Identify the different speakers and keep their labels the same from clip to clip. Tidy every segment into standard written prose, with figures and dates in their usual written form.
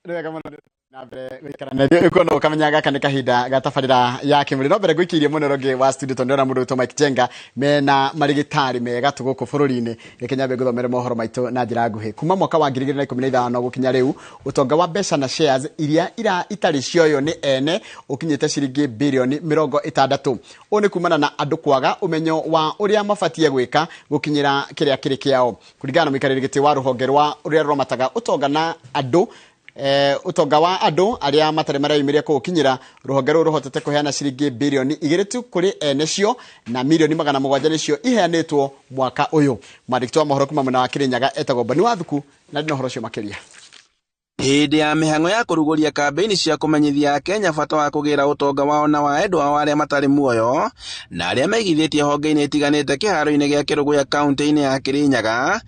Speaker 1: Nĩ wega mũno na mbere gũikara na ithuĩ ũkuona ũkamenya gaka nĩ kahinda ga tabarĩra ya kĩmũrĩ. No mbere ngũikĩirie mũno ũngĩ wa studio tondũ ndĩrona mũndũ wĩtwo Mike Jenga mena marĩgĩtarĩ mega tũ gũkũ bũrũri-inĩ. Reke nyambe ngũthomere mohoro maitũ na njĩra nguhĩ. Kuma mwaka wa 2015 gũkinya rĩu, ũtonga wa mbeca na shares iria ira itarĩ cioywo nĩ ene ũkinyĩte ciringi birioni 60. Ũũ nĩ kumana na andũ kwaga ũmenyo wa ũrĩa mabatiĩ gwĩka gũkinyĩra kĩrĩa kĩrĩ kĩao. Kũringana na mũikarĩri gĩtĩ wa rũhonge rwa rũrĩa rũramataga ũtonga na andũ, ũtonga wa andũ arĩa matarĩ mareyumĩria kũũkinyĩra, rũhonge rũu rũhotete kũheana ciringi birioni 2 tu kũrĩ ene cio na mirioni 700 nĩcio iheanĩtwo mwaka ũyũ. Mwandĩki wa mohoro kuma mwena wa Kĩrĩnyaga etagwo Boni Wathuku na ndĩ na ũhoro ũcio makĩria.
Speaker 2: Hĩndĩ ya mĩhang'o ya kũrugũria kambĩini cia kũmenyithia Akenya bata wa kũgĩra ũtonga wao na wa endwa ao arĩa matarĩ muoyo na arĩa meigithĩtie honge-inĩ itiganĩte kĩharo-inĩ gĩa Kĩrũgũya kaunti-inĩ ya Kĩrĩnyaga,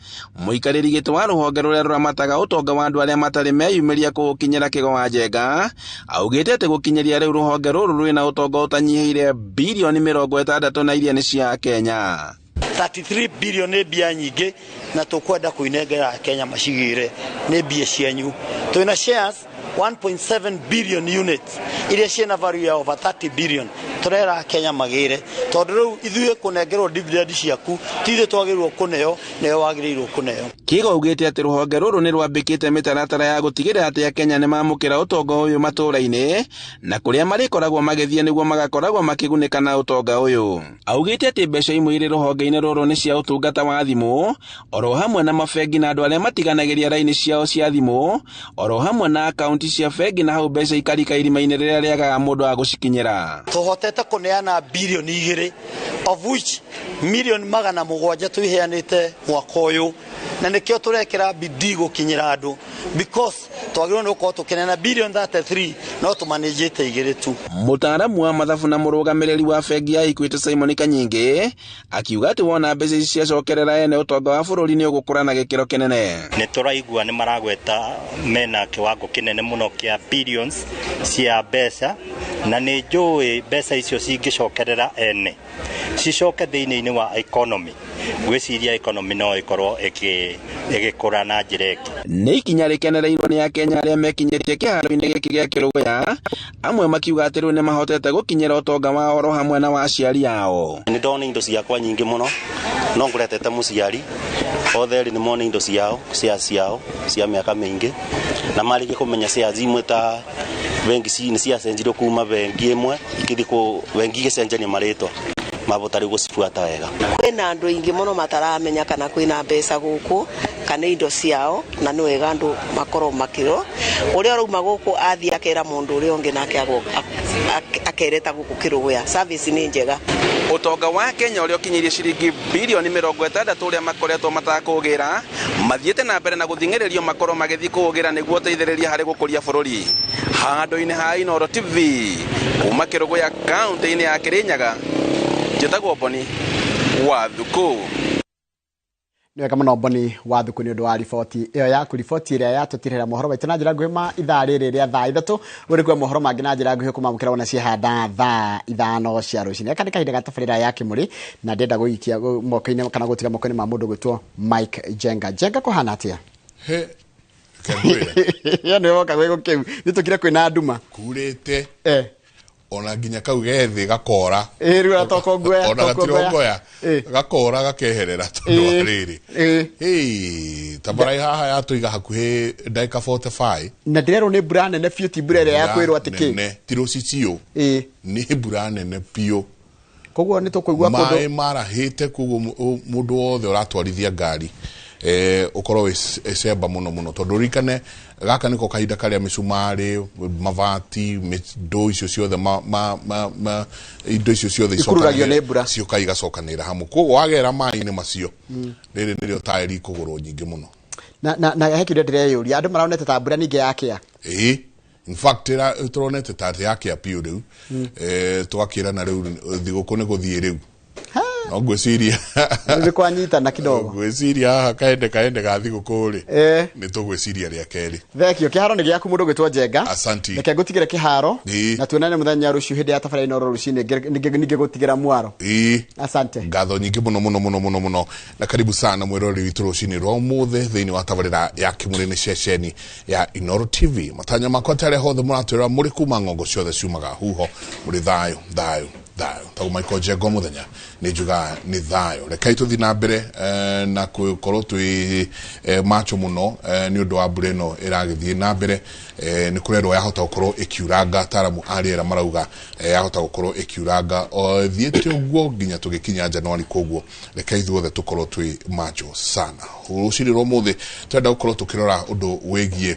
Speaker 2: mũikarĩri gĩtĩ wa rũhonge rũrĩa rũramataga ũtonga wa andũ arĩa matarĩ meyumĩria kũũkinyĩra Kĩgo wa Njenga augĩte atĩ gũkinyĩria rĩu rũhonge rũrũ rwĩna ũtonga ũtanyihĩire birioni 60 na iria nĩ cia Kenya.
Speaker 3: 33 billion nĩ mbia nyingĩ na tũkwenda kũinengera Kenya macigĩre nĩ mbia cianyu. Twĩna shares 1.7 billion units iria ciĩna value ya over 30 billion. Tũrera Kenya magĩre tondũ rĩu ithuĩ kũnengerwo dividend ciaku ti ithuĩ twagĩrĩirwo kũneo, nĩwe wagĩrĩirwo kũneo.
Speaker 2: Kĩgo augĩte atĩ rũhonge rũrũ nĩ rwambĩkĩte mĩtaratara ya gũtigĩrĩra atĩ Akenya nĩ mamũkĩra ũtonga ũyũ matũũra-inĩ na kũrĩa marĩkoragwo magĩthiĩ nĩguo magakoragwo makĩgunĩka na ũtonga ũyũ. Augĩte atĩ mbeca imwe irĩ rũhonge-inĩ rũrũ nĩ cia ũtungata wa thimũ oro hamwe na mabengi na andũ arĩa matiganagĩria raini ciao cia thimũ oro hamwe na akaunti cia bengi na hau mbeca ikarika irima-inĩ rĩrĩa rĩagaga mũndũ wa gũcikinyĩra.
Speaker 3: Tũhotete kũneana birioni 2 of which mirioni 700 tũiheanĩte mwaka ũyũ, na nĩkĩo tũrekĩra bidii gũkinyĩra andũ because twagĩrĩirwo nĩ gũkorwo tũkĩneana birioni 33 no tũmanĩnjĩte 2 tu.
Speaker 2: Mũtaaramu wa mathabu na mũrũgamĩrĩri wa bengi ya Equity Simon Kanyingĩ akiuga atĩ wona mbeca ici ciacokerera ene ũtonga wa bũrũri nĩ ũgũkũra na gĩkĩro kĩnene.
Speaker 4: Nĩ tũraigua nĩ maragweta mena kĩwango kĩnene mũno kĩa billions cia mbeca, na nĩ njũĩ mbeca icio cingĩcokerera ene cicoke thĩinĩ-inĩ wa economy. Ngwĩciria economy no ĩkorwo ĩgĩkũra na njĩra ĩngĩ.
Speaker 2: Nĩ ikinya rĩkenereirwo nĩ Akenya arĩa mekinyĩtie kĩharo-inĩ gĩkĩ gĩa Kĩrũgũya, amwe makiuga atĩ rĩu nĩ mahotete gũkinyĩra ũtonga wao oro hamwe na wa aciari ao.
Speaker 5: Nĩ ndona indo ciakwa nyingĩ mũno, no ngũretete mũciari, othe erĩ nĩ mona indo ciao, cia ciao, cia mĩaka mĩingĩ, na marĩkia kũmenya shares imwe ta bengi nĩ ciacenjirio kuma bengi ĩmwe ikĩthiĩ kũ bengi igĩcenjania marĩtwa mabota rĩu gũcibuata wega.
Speaker 6: Kwĩna andũ aingĩ mũno mataramenya kana kwĩna mbeca gũkũ kana indo ciao, na nĩ wega andũ makorwo makĩrwo ũrĩa ũrauma gũkũ athiĩ akera mũndũ ũrĩa ũngĩ nake akereta gũkũ Kĩrũgũya. Service nĩ njega.
Speaker 2: Ũtonga wa Kenya ũrĩa ũkinyĩirie ciringi birioni 60 ũrĩa makoretwo matakũgĩra mathiĩte na mbere na gũthing'ĩrĩrio makorwo magĩthiĩ kũũgĩra nĩguo ũteithĩrĩrie harĩ gũkũria bũrũri. Handũ-inĩ ha Inooro TV kuma Kĩrũgũya kaunti-inĩ ya Kĩrĩnyaga, njĩtagwo Boni Wathuku.
Speaker 1: Nĩ wega mũno Boni Wathuku nĩ ũndũ wa riboti ĩyo yaku, riboti ĩrĩa yatũtirĩra mohoro maitũ na njĩra nguhĩ ma ithaa rĩrĩ rĩa thaa 3. Ũrĩ kuo mohoro mangĩ na njĩra nguhĩ kũmamũkĩra wona ciahanda thaa 5 cia rũcinĩ. Gaka nĩ kahinda ga tabarĩra ya Kĩmũrĩ na ndĩrenda gũikia moko-inĩ kana gũtiga moko-inĩ ma mũndũ gwĩtwo Mike Jenga. Jenga, kũhana atĩa?
Speaker 7: He, kengwĩre.
Speaker 1: Ya nĩ woka gwĩ gũkĩu. Nĩ tũkire kwĩna nduma.
Speaker 7: Kurĩte. Ona nginya kau gethĩ gakora.
Speaker 1: Rĩu ona toko nguoya,
Speaker 7: Ona
Speaker 1: toko
Speaker 7: gatirĩ
Speaker 1: nguoya.
Speaker 7: nguoya. Gakora gakeherera tondũ wa rĩrĩ. Tabara haha yatũiga hakuhĩ ndagĩka 45.
Speaker 1: Na ndĩrerwo nĩ mbura nene biũ, ti mbura ĩrĩa ya kwĩrwo atĩ kĩ.
Speaker 7: Nene, ti rũcicio. Nĩ mbura nene biũ.
Speaker 1: Koguo nĩ tũkũigua kũndũ
Speaker 7: Maĩ marahĩte, koguo mũndũ wothe ũratwarithia ngari, ũkorwo wĩ cemba mũno mũno, tondũ ũririkane gaka nĩko kahinda karĩa mĩcumarĩ, mabati, indo icio ciothe, indo icio ciothe
Speaker 1: Ikururagio nĩ mbura.
Speaker 7: Ciũka igacokanĩrĩra hamwe. Koguo wagera maĩ-inĩ macio, rĩrĩ nĩrĩo taĩri ikũgũrwo nyingĩ mũno.
Speaker 1: Na he kĩũria ndĩreyũria, andũ maraonete ta mbura ningĩ yakĩa?
Speaker 7: Ĩĩ. In fact, tũronete ta yakĩa biũ rĩu. Tũgakĩrana rĩu thigũkũ nĩ gũthiĩ rĩu. No ngwĩciria
Speaker 1: nĩ kwanyitana kidogo.
Speaker 7: Ngwĩciria haha kaende ga thigũkũ rĩ, nĩ tũgwĩciria rĩa kerĩ.
Speaker 1: Thekio, kĩharo nĩ gĩaku mũndũ ũgwĩtwo Njenga.
Speaker 7: Asanti.
Speaker 1: Reke ngũtigĩre kĩharo na tuonane mũthenya rũciũ hĩndĩ ya tabarĩra Inooro rũcinĩ, ningĩ gũtigĩra mwaro. Asante.
Speaker 7: Ngatho nyingĩ mũno mũno mũno mũno mũno, na karibu sana mwĩroreri witũ rũcinĩ rwa ũmũthĩ thĩinĩ wa tabarĩra ya Kĩmũrĩ nĩ ceceni ya Inooro TV. Matanya makwa ta arĩa hothe mũratwĩra mũrĩ kuma ng'ongo ciothe ciumaga huho, mũrĩ thayũ thayũ thayũ. Tagwo Michael Njenga mũthenya nĩ njugaga nĩ thayũ. Rekei tũthiĩ na mbere na gũkorwo twĩ macho mũno nĩ ũndũ wa mbura ĩno ĩragĩthiĩ na mbere. Nĩ kũrerwo yahota gũkorwo ĩkiuranga, ataaramu a rĩera marauga yahota gũkorwo ĩkiuranga o thiĩte ũguo nginya tũgĩkinya Januari. Koguo reke ithuothe tũkorwo twĩ macho sana. Rũcinĩ rwa ũmũthĩ tũrenda gũkorwo tũkĩrora ũndũ wĩgiĩ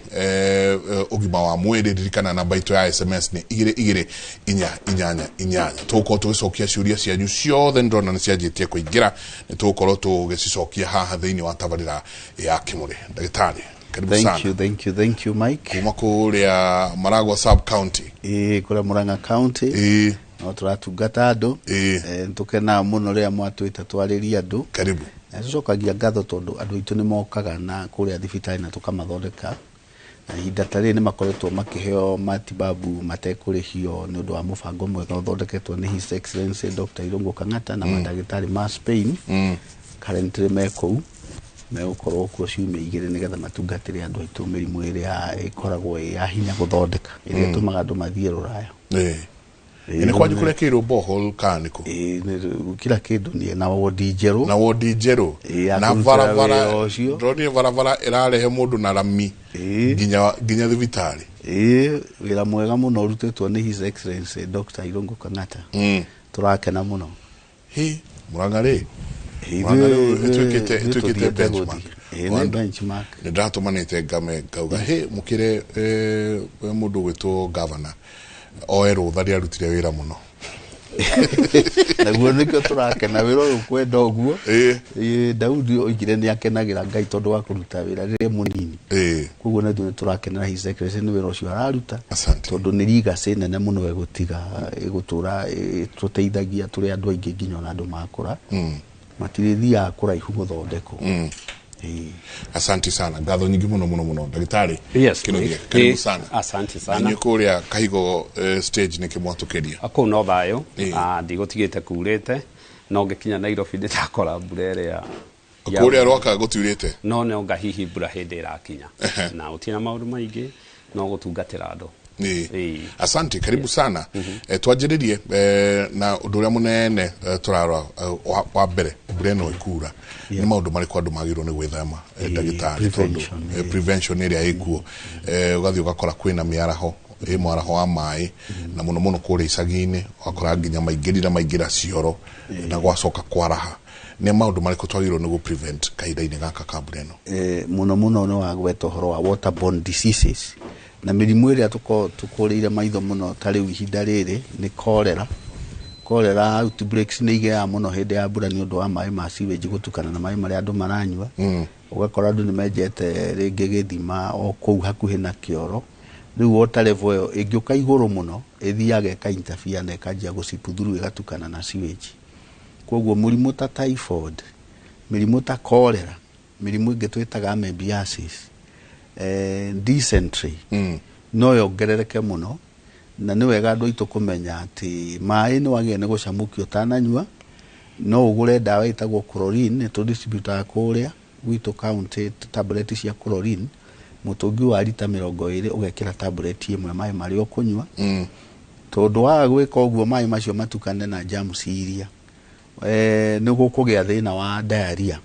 Speaker 7: ũgima wa mwĩrĩ. Ririkana namba itũ ya SMS nĩ 2 2 4 8 8. Tũgũkorwo tũgĩcokia ciũria cianyu ciothe, ndĩrona nĩ cianjĩtie kũingĩra, nĩ tũgũkorwo tũgĩcicokia haha thĩinĩ wa tabarĩra ya Kĩmũrĩ. Ndagĩtarĩ, karibu
Speaker 8: Thank
Speaker 7: sana.
Speaker 8: you, thank you, thank you, Mike.
Speaker 7: Kuma kũrĩa Maragwa sub county.
Speaker 8: Ĩĩ, kũrĩa Murang'a County. No tũratungata andũ. Nĩtũkenaga mũno rĩrĩa mwatwĩta twarĩrie andũ.
Speaker 7: Karibu.
Speaker 8: Na tũcokagia ngatho tondũ andũ aitũ nĩ mokaga na kũrĩa thibitarĩ na tũkamathondeka. Na ihinda ta rĩrĩ nĩ makoretwo makĩheo matibabu matekũrĩhio nĩ ũndũ wa mũbango mwega ũthondeketwo nĩ His Excellency Dr. Irũngũ Kang'ata na mandagĩtarĩ ma Spain. Currently me kũu, megũkorwo kuo ciumia 2 nĩgetha matungatĩre andũ aitũ mĩrimũ ĩrĩa ĩkoragwo ĩ ya hinya gũthondeka, ĩrĩa ĩtũmaga andũ mathiĩ rũraya.
Speaker 7: Nĩ kwanyu kũrekĩirwo borehole kana nĩkũ?
Speaker 8: Kila kĩndũ nĩ na wodi njerũ.
Speaker 7: Na wodi njerũ.
Speaker 8: Ya
Speaker 7: Na
Speaker 8: kũrutĩra
Speaker 7: barabara,
Speaker 8: wĩra ũcio.
Speaker 7: ndĩronire barabara ĩrarehe mũndũ na rami nginya thibitarĩ.
Speaker 8: Wĩra mwega mũno ũrutĩtwo nĩ His Excellency Dr. Irũngũ Kang'ata. Tũrakena mũno.
Speaker 7: Hi, Murang'a rĩ. Murang'a rĩu ĩtuĩkĩte
Speaker 8: tũthiĩte
Speaker 7: benchmark.
Speaker 8: gũthiĩ. Nĩ benchmark.
Speaker 7: Nĩ ndĩratũmanĩte ngame ngauga hĩ mũkĩre mũndũ ũgwĩtwo governor oe rũtha rĩarutire wĩra mũno.
Speaker 8: Naguo nĩkĩo tũrakena wĩra ũyũ kwenda ũguo. Daudi oigire nĩ akenagĩra Ngai tondũ wa kũruta wĩra rĩrĩa mũnini. Koguo na ithuĩ nĩ tũrakenera His Excellency nĩ wĩra ũcio araruta. Tondũ nĩ legacy nene mũno ĩgũtiga ĩgũtũra ĩtũteithagia tũrĩ andũ aingĩ nginya ona andũ makũra. Matirĩthiaga kũraihu gũthondekwo.
Speaker 7: Asante sana, ngatho nyingĩ mũno mũno mũno ndagĩtarĩ.
Speaker 9: Yes,
Speaker 7: Kĩnuthia,
Speaker 9: Mike.
Speaker 7: karibu sana.
Speaker 9: Asante sana.
Speaker 7: Na inyuĩ kũrĩa Kahigo stage nĩkĩ mwatũkĩria?
Speaker 9: Kũu no thayũ, ndigũtigĩte kurĩte, no ngĩkinya Nairobi ndĩrakora mbura ĩrĩa
Speaker 7: Kũrĩa Rwaka gũtiurĩte?
Speaker 9: No nonga hihi mbura hĩndĩ ĩrakinya. Na gũtirĩ na maũndũ maingĩ, no gũtungatĩra andũ.
Speaker 7: Asante, karibu sana. Twanjĩrĩrie na ũndũ ũrĩa mũnene tũrarora wa mbere mbura ĩno ĩkura. Nĩ maũndũ marĩkũ andũ magĩrĩirwo nĩ gwĩthema, ndagĩtarĩ? Tondũ prevention ĩrĩa ĩkuo, ũgathiĩ ũgakora kwĩna mĩaraho, ĩ mwaraho wa maĩ, na mũno mũno kũrĩa icagi-inĩ ũgakora nginya maingĩrire maingĩra cioro na gwacoka kwaraha. Nĩ maũndũ marĩkũ twagĩrĩirwo nĩ gũ prevent kahinda-inĩ gaka ka mbura ĩno?
Speaker 8: Mũno mũno nĩ wagweta ũhoro wa waterborne diseases na mĩrimũ ĩrĩa tũkũrĩire maitho mũno ta rĩu ihinda rĩrĩ nĩ cholera. Cholera outbreaks nĩ igĩaga mũno hĩndĩ ya mbura nĩ ũndũ wa maĩ ma sewage gũtukana na maĩ marĩa andũ maranyua. Ũgakora andũ nĩ menjete rĩngĩ gĩthima o kũu hakuhĩ na kĩoro. Rĩu water level ĩyo ĩngĩũka igũrũ mũno ĩthiaga ĩka interfere na ĩkanjia gũciputhuru ĩgatukana na sewage. Koguo mũrimũ ta typhoid, mĩrimũ ta cholera, mĩrimũ ĩngĩ twĩtaga amoebiasis, dysentery, no yongerereke mũno. Na nĩ wega andũ aitũ kũmenya atĩ maĩ nĩ wagĩrĩire nĩ gũcamũkio ũtananyua. No ũgũre ndawa ĩtagwo chlorine, nĩ tũdistributaga kũrĩa gwitũ county tablet cia chlorine. Mũtũngi wa rita 20 ũgekĩra tablet ĩmwe maĩ marĩa ũkũnyua. Tondũ waga gwĩka ũguo maĩ macio matukane na germs iria, nĩ gũkũgĩa thĩna wa diarrhea.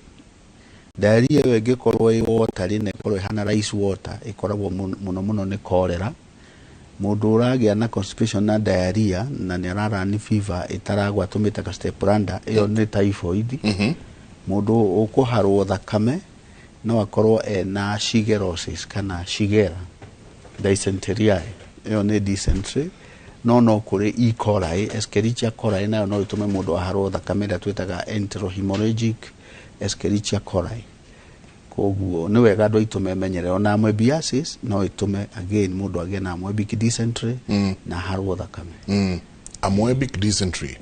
Speaker 8: Diarrhea ĩyo ĩngĩkorwo ĩ watery na ĩkorwo ĩhana rice water, ĩkoragwo mũno mũno nĩ cholera. Mũndũ ũragĩa na constipation na diarrhea na nĩ ararani fever ĩtaragwa tũmĩtaga step ladder, ĩyo nĩ typhoid. Mũndũ ũkũharwo thakame no akorwo ena shigellosis kana shigella dysenteriae, ĩyo nĩ dysentery. No kũrĩ E. coli, Escherichia coli nayo no ĩtũme mũndũ aharwo thakame ĩrĩa twĩtaga enterohemorrhagic Escherichia coli. Koguo nĩ wega andũ aitũ memenyerere. Ona amoebiasis no ĩtũme again mũndũ agĩe na amoebic dysentery na aharwo thakame.
Speaker 7: Amoebic dysentery.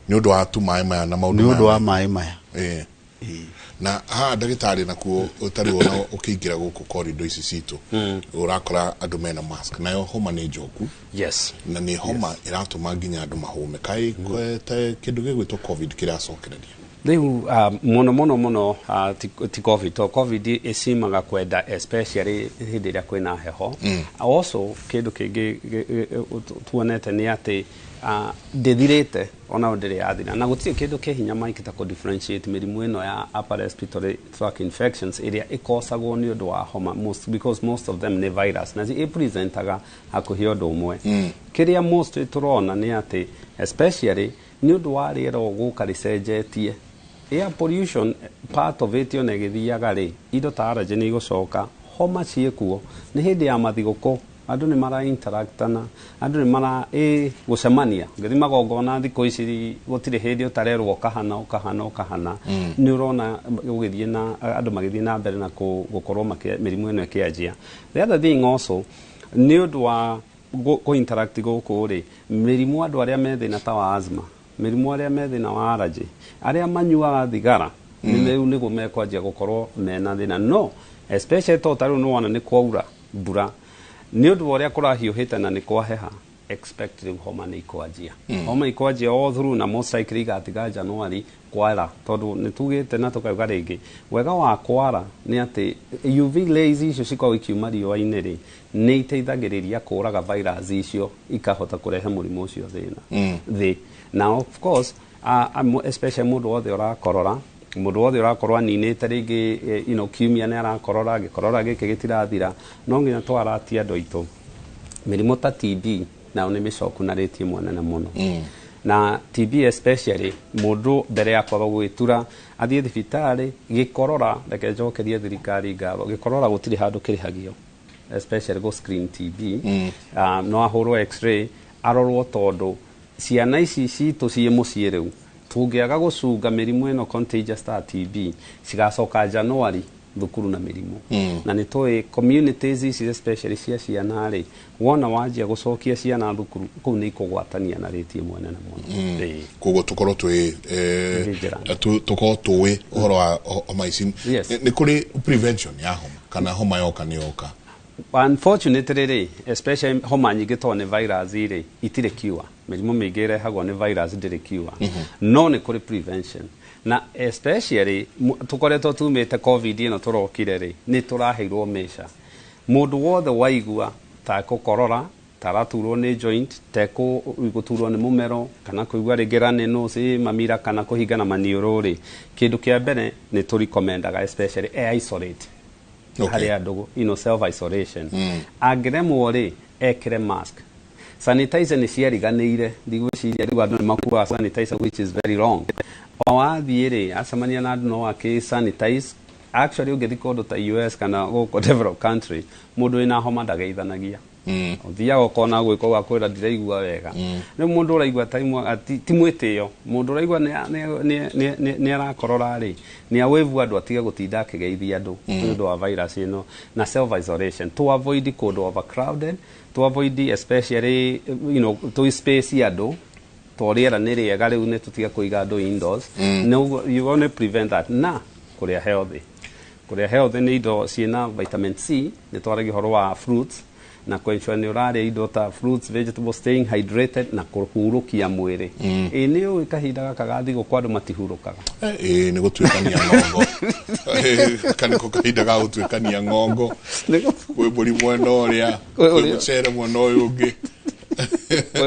Speaker 7: Nĩ ũndũ wa tu maĩ maya na maũndũ
Speaker 8: Nĩ ũndũ
Speaker 7: maya.
Speaker 8: Wa maĩ maya.
Speaker 7: Na haha ndagĩtarĩ, nakuo ũtarĩ wona ũkĩingĩra gũkũ corridor ici citũ, ũrakora andũ mena mask, nayo homa nĩ njoku. Na nĩ homa ĩratũma nginya andũ mahũme. Kaĩ ta kĩndũ gĩgwĩtwo COVID kĩracokereria?
Speaker 9: Rĩu mũno mũno mũno ti COVID, to COVID ĩcimaga kwenda especially hĩndĩ ĩrĩa kwĩna heho. Also kĩndũ kĩngĩ tuonete nĩ atĩ ndĩthirĩte, ona ndĩrĩ yathira, na gũtirĩ kĩndũ kĩ hinya Mike ta kũ differentiate mĩrimũ ĩno ya upper respiratory tract infections ĩrĩa ĩkosagwo nĩ ũndũ wa homa most, because most of them nĩ virus na ĩpresentaga hakuhĩ ũndũ ũmwe. Kĩrĩa most tũrona nĩ atĩ especially nĩ ũndũ wa rĩera gũka rĩcenjetie, air pollution part of it, ona ĩgĩthiaga rĩ, indo ta allergy nĩ igũcoka, homa ciĩkuo. Nĩ hĩndĩ ya mathigũkũ, andũ nĩ mara interactana, andũ nĩ mara gũcemania, ũngĩthiĩ magongona thikũ ici gũtirĩ hĩndĩ ũtarerwo ũkahana ũkahana ũkahana. Nĩ ũrona gũgĩthiĩ na andũ magĩthiĩ na mbere na gũkorwo mĩrimũ ĩno ĩkĩanjia. The other thing also, nĩ ũndũ wa kũ interact gũkũ rĩ, mĩrimũ andũ arĩa me thĩna ta wa asthma, mĩrimũ arĩa me thĩna wa allergy, arĩa manyuaga thigara, nĩ rĩu nĩguo mekwanjia gũkorwo mena thĩna. No especially to ta rĩu nĩwona nĩ kwaura mbura, nĩ ũndũ wa ũrĩa kũrahiũhĩte na nĩ kwaheha, expect rĩu homa nĩ ikwanjia. Homa ikwanjia all through, na most likely igatiga January kwara, tondũ nĩ tugĩte na tũkauga rĩngĩ, wega wa kwara nĩ atĩ UV rays icio cikoragwo ikiuma riũa-inĩ rĩ, nĩ iteithagĩrĩria kũraga virus icio ikahota kũrehe mũrimũ ũcio thĩna thĩ. Na of course especially mũndũ wothe ũrakorora, mũndũ wothe ũrakorwo aninĩte rĩngĩ kiumia nĩ arakorora, gĩkorora gĩkĩ gĩtirathira, no nginya twaratie andũ aitũ mĩrimũ ta TB nayo nĩ mĩcoku na rĩti ĩmwe nene mũno. Na TB especially, mũndũ mbere ya kwaga gwĩtura athiĩ thibitarĩ gĩkorora. Reke njokerie thirikari ngatho, gĩkorora gũtirĩ handũ kĩrĩhagio, especially go screen TB. No ahũrwo x-ray arorwo, tondũ ciana ici citũ ciĩ mũciĩ rĩu, tũngĩaga gũcunga mĩrimũ ĩno contagious ta TB, cigacoka January thukuru na mĩrimũ. Na nĩ tũĩ communities ici especially cia ciana rĩ, wona wanjia gũcokia ciana thukuru kũu nĩ ikũgwatania na rĩti ĩmwe nene mũno.
Speaker 7: Koguo tũkorwo twĩ
Speaker 9: Vigilant.
Speaker 7: tũkorwo tũĩ ũhoro wa homa ici. Nĩ kũrĩ prevention ya homa kana homa yoka nĩ yoka?
Speaker 9: Unfortunately rĩ, especially homa nyingĩ tondũ nĩ virus rĩ, itirĩ cure. Mĩrimũ mĩingĩ ĩrehagwo nĩ virus ndĩrĩ cure, no nĩ kũrĩ prevention. Na especially tũkoretwo tumĩte COVID ĩno tũrokire rĩ, nĩ tũraheirwo measure. Mũndũ wothe waigua ta gũkorora, ta araturwo nĩ joint, ta gũturwo nĩ mũmero, kana kũigua rĩngĩ runny nose, mamira, kana kũhingana maniũrũ rĩ, kĩndũ kĩa mbere nĩ tũrecommendaga especially e isolate harĩ andũ, self isolation. Angĩremwo rĩ, ekĩre mask. Sanitizer nĩ ciariganĩire, ndigwĩciria rĩu andũ nĩ makuaga sanitizer, which is very wrong. O wathiĩ rĩ, acemania na andũ no akĩ sanitize. Actually ũngĩthiĩ kũndũ ta US kana gũkũ developed country, mũndũ wĩna homa ndageithanagia. Ũthiaga ũkona gwĩka ũgakwĩra ndiraigua wega. Rĩu mũndũ ũraigua ti mwĩtĩo, mũndũ ũraigua nĩ arakorora rĩ, nĩ awĩvu andũ, atige gũtinda akĩgeithia andũ nĩ ũndũ wa virus ĩno. Na self isolation, to avoid kũndũ overcrowded, to avoid especially to space andũ, to rĩera nĩ rĩega rĩu, nĩ tũtige kũiga andũ indoors. Nĩguo you want to prevent that. Na kũrĩa healthy, kũrĩa healthy nĩ indo ciĩna vitamin C. Nĩ twaragia ũhoro wa fruits na kũensure nĩ ũrarĩa indo ta fruits, vegetables, staying hydrated na kũhurũkia mwĩrĩ. Ĩ nĩ ũĩ kahinda gaka ga thigũkũ andũ matihurũkaga.
Speaker 7: Ĩ nĩ gũtuĩkania ng'ongo. Kanĩko kahinda ga gũtuĩkania ng'ongo, kwĩ mbũri mwena ũrĩa, kwĩ mũcere mwena ũyũ ũngĩ.
Speaker 9: Kwĩ